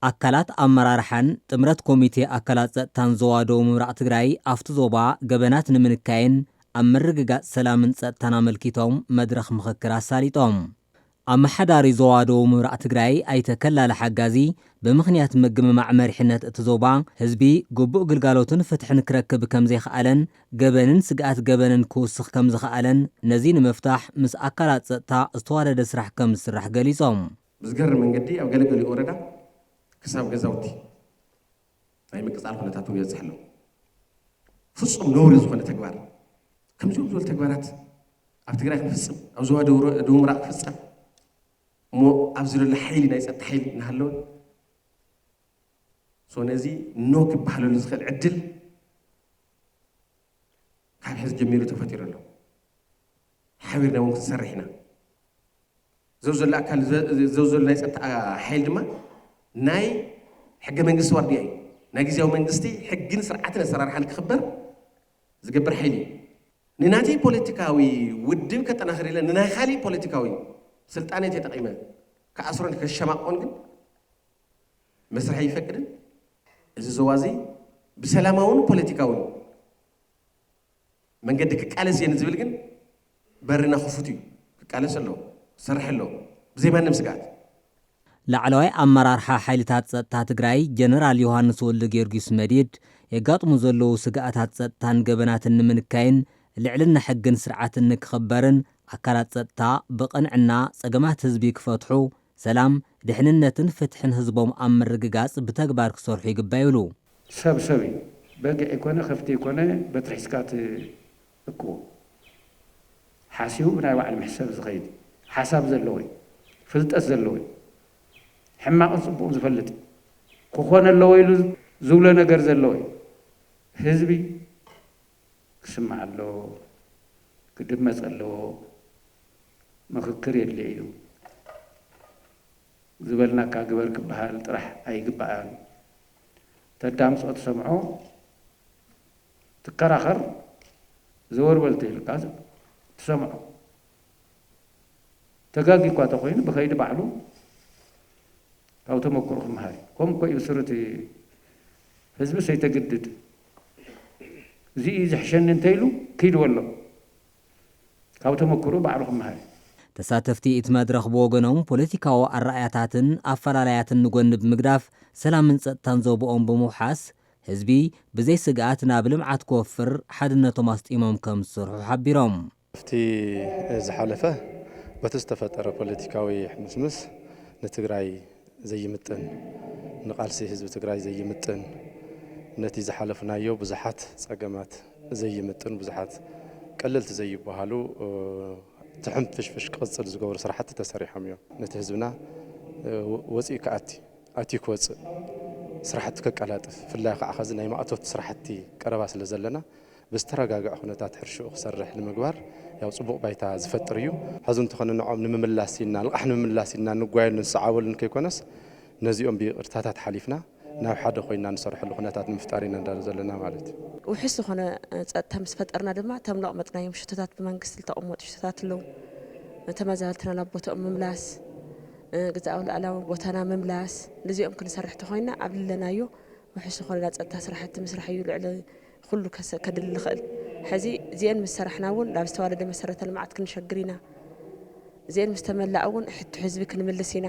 ኣካላት ኣመራርሓን ጥምረት ኮሚቴ ኣካላት ጸጥታን ዞባ ደቡብ ምብራቕ ትግራይ ኣብቲ ዞባ ገበናት ንምንካይን ኣብ ምርግጋጽ ሰላምን ጸጥታን ኣመልኪቶም መድረኽ ምኽክር ኣሳሊጦም። ኣመሓዳሪ ዞባ ደቡብ ምብራቕ ትግራይ ኣይተ ከላለ ሓጋዚ ብምኽንያት ምግምማዕ መሪሕነት እቲ ዞባ ህዝቢ ግቡእ ግልጋሎትን ፍትሕን ክረክብ ከምዘይኸኣለን ገበንን ስግኣት ገበንን ክውስኽ ከምዝኸኣለን ነዚ ንምፍታሕ ምስ ኣካላት ጸጥታ ዝተዋደደ ስራሕ ከምዝስራሕ ገሊጾም። ብዝገርም መንገዲ ኣብ ገለገሊኡ ወረዳ ክሳብ ገዛውቲ ናይ ምቅጻል ኩነታት እውን ይበጽሕ ኣሎ። ፍጹም ነውሪ ዝኾነ ተግባር ከምዚኦም ዝበሉ ተግባራት ኣብ ትግራይ ክንፍጽም ኣብ ዞባ ደቡብ ምብራቕ ክፍጸም እሞ ኣብዚ ዘሎ ሓይሊ ናይ ጸጥታ ሓይሊ እናሃለወ ሶ ነዚ ኖ ክበሃለሉ ዝኽእል ዕድል ካብ ሕዚ ጀሚሩ ተፈጢሩ ኣሎ። ሓቢርና እውን ክንሰርሕ ኢና። ዘው ዘሎ ኣካል ዘው ዘሎ ናይ ፀጥታ ሓይል ድማ ናይ ሕገ መንግስቲ ዋርድያ እዩ። ናይ ግዜያዊ መንግስቲ ሕግን ስርዓትን ኣሰራርሓን ክኽበር ዝገብር ሓይሊ እዩ። ንናተይ ፖለቲካዊ ውድብ ከጠናኽር ኢለ ንናይ ካሊእ ፖለቲካዊ ስልጣነይ ተጠቒመ ክኣስሮን ከሸማቕቆን ግን መስርሕ ኣይፈቅድን። እዚ ዞባ እዚ ብሰላማውን ፖለቲካውን መንገዲ ክቃለስ እየ ንዝብል ግን በርና ክፉት እዩ። ክቃለስ ኣለዎ፣ ክሰርሕ ኣለዎ ብዘይ ማንም ስግኣት። ላዕለዋይ ኣመራርሓ ሓይልታት ጸጥታ ትግራይ ጀነራል ዮሃንስ ወልደ ጊዮርጊስ መዲድ የጋጥሙ ዘለዉ ስግኣታት ጸጥታን ገበናትን ንምንካይን ልዕልና ሕግን ስርዓትን ንክኽበርን ኣካላት ጸጥታ ብቕንዕና ጸገማት ህዝቢ ክፈትሑ ሰላም፣ ድሕንነትን ፍትሕን ህዝቦም ኣብ ምርግጋጽ ብተግባር ክሰርሑ ይግባእ ይብሉ። ሰብ ሰብ እዩ። በጊዕ ይኮነ ከፍቲ ይኮነ በትሪ ሒዝካ ትእክቦ። ሓሲቡ ብናይ ባዕሉ መሕሰብ ዝኸይድ ሓሳብ ዘለዎ እዩ። ፍልጠት ዘለዎ እዩ። ሕማቕን ጽቡቕን ዝፈልጥ እዩ። ክኾነ ኣለዎ ኢሉ ዝብሎ ነገር ዘለዎ እዩ። ህዝቢ ክስማዕ ኣለዎ፣ ክድመፅ ኣለዎ፣ ምኽክር የድልዮ እዩ። ዝበልናካ ግበር ክበሃል ጥራሕ ኣይግባእን። ተዳምፆ ትሰምዖ፣ ትከራኸር፣ ዘወር በል ተይልካ ትሰምዖ። ተጋጊ እኳ ተኾይኑ ብኸይዲ ባዕሉ ካብ ተመክሮ ክመሃር እዩ። ከምኡ እኮ እዩ ብስሩ እቲ ህዝቢ ሰይተግድድ። እዚ እዩ ዝሕሸኒ እንተኢሉ ክይድ በሎ። ካብ ተመክሮ ባዕሉ ክመሃር እዩ። ተሳተፍቲ እቲ መድረኽ ብወገኖም ፖለቲካዊ ኣረኣያታትን ኣፈላለያትን ንጎኒ ብምግዳፍ ሰላምን ጸጥታን ዞባኦም ብምውሓስ ህዝቢ ብዘይ ስግኣት ናብ ልምዓት ክወፍር ሓድነቶም ኣስጢሞም ከም ዝሰርሑ ሓቢሮም። ኣብቲ ዝሓለፈ በቲ ዝተፈጠረ ፖለቲካዊ ሕምስምስ ንትግራይ ዘይምጥን፣ ንቃልሲ ህዝቢ ትግራይ ዘይምጥን፣ ነቲ ዝሓለፍናዮ ብዙሓት ጸገማት ዘይምጥን፣ ብዙሓት ቀለልቲ ዘይበሃሉ፣ እ፣ ትሕም ፍሽፍሽ ክቕጽል ዝገብሩ ስራሕቲ ተሰሪሖም እዮም። ነቲ ህዝብና፣ እ፣ ወ-፣ ወፂኡ ክኣቲ፣ ኣትዩ ክወፅእ፣ ስራሕቲ ከቀላጥፍ፣ ብፍላይ ከዓ ኸዚ ናይ ማእቶት ስራሕቲ ቀረባ ስለ ዘለና፣ ብዝተረጋግዐ ኩነታት ሕርሽኡ ክሰርሕ ንምግባር ያው ጽቡቕ ባይታ ዝፈጥር እዩ። ሕዚ እንተኾነ ንዖም ንምምላስ ኢልና፣ ልቓሕ ንምምላስ ኢልና ንጓየሉን ንሰዓበሉን ከይኮነስ፣ ነዚኦም ብይቕርታታት ሓሊፍና ናብ ሓደ ኮይና ንሰርሐሉ ኩነታት ንምፍጣር ኢና እንዳለ ዘለና ማለት እዩ። ውሑስ ዝኾነ ጸጥታ ምስ ፈጠርና ድማ፣ እቶም ለቕመጥናዮም ሽቶታት፣ ብመንግስቲ ዝተቐመጡ ሽቶታት ኣለዉ። ተመዛበልትና ናብ ቦታኦም ምምላስ፣ ግዛኣዊ ሉዓላዊ ቦታና ምምላስ፣ ነዚኦም ክንሰርሕ ተኾይና፣ ኣብ ልለናዮ ውሑስ ዝኾነ ናይ ጸጥታ ስራሕቲ ምስራሕ እዩ ልዕሊ ኩሉ ከሰ-፣ ከድሊ ዝኽእል። ሕዚ እዚአን ምስ ሰራሕና እውን ናብ ዝተዋደደ መሰረተ ልምዓት ክንሸግር ኢና። እዚአን ምስ ተመላእ እውን ሕቶ ህዝቢ ክንምልስ ኢና።